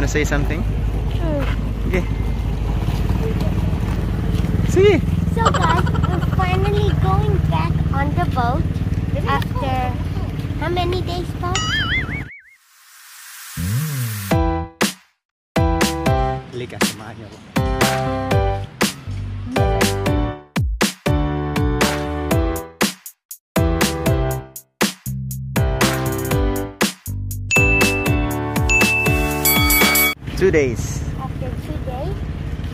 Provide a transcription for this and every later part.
Wanna say something? Okay. Sige. So guys, we're finally going back on the boat after how many days, Pop? Halika, samahan niyo ako. 2 days. After 2 days,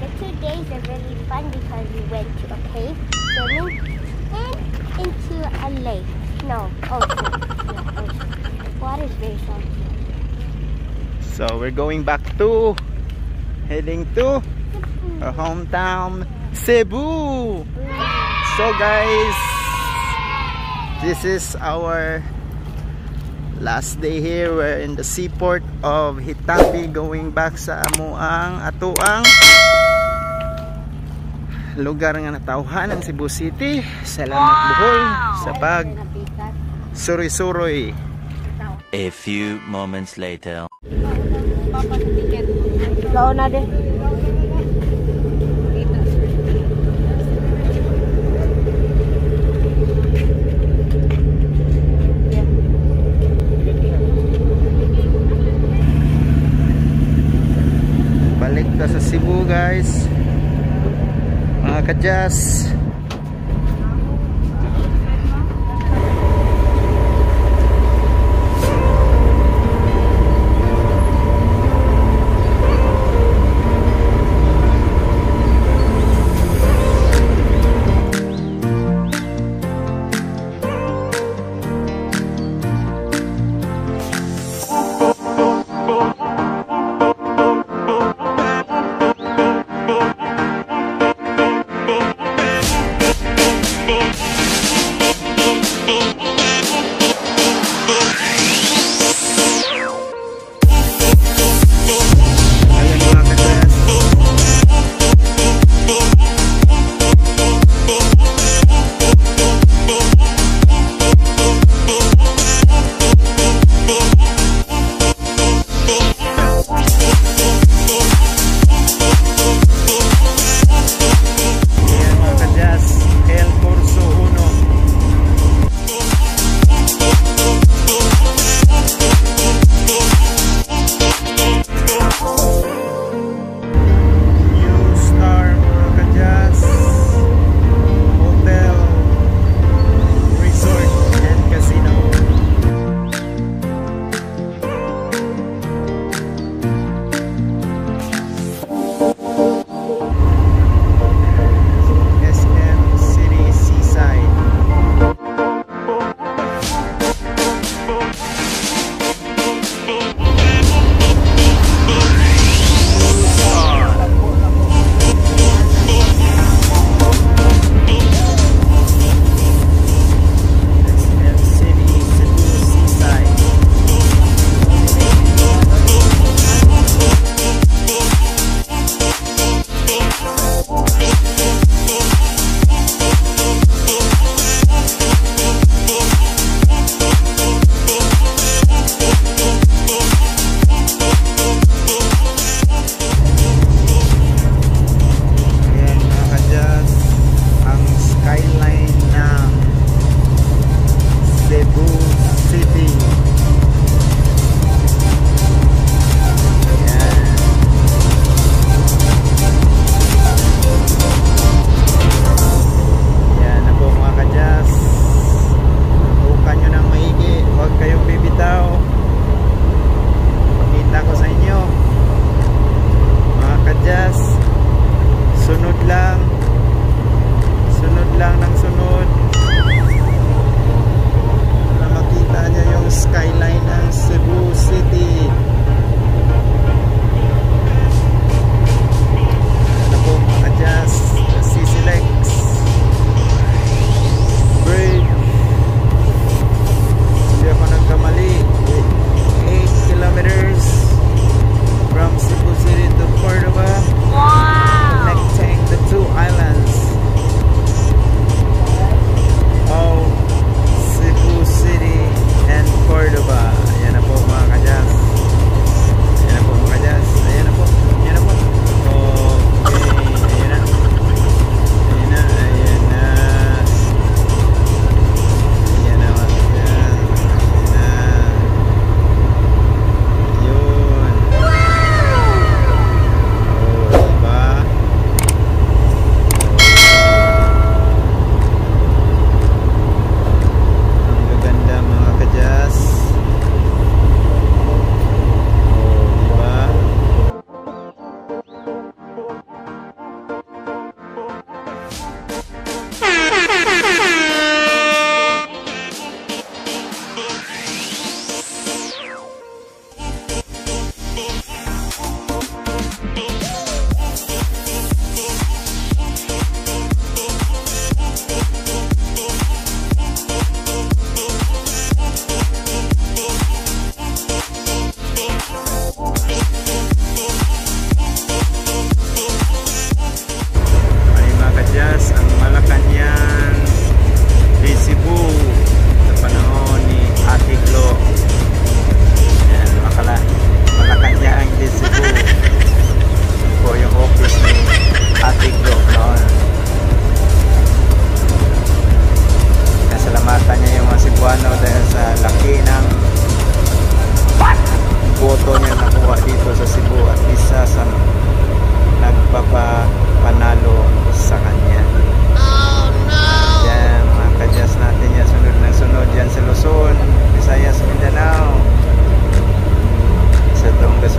the 2 days are really fun because we went to a cave, swimming, and into a lake. No, ocean. Yeah, ocean. Water is very salty. So we're going back to, heading to our hometown, Cebu. So guys, this is our last day here. We're in the seaport of Hitabi, going back sa amuang atuang lugar nga natawhan ang Cebu City. Salamat Bohol sa pag suroy-suroy. A few moments later. Ikaw na din. Balik ta sa Cebu guys, mga kajas. dito sa Cebu at isa sa nagpapapanalo sa kanya. Oh no! Yan, mga kadyas natin yan, sunod ng sunod yan sa Luzon, Visayas, Mindanao. Isa tong the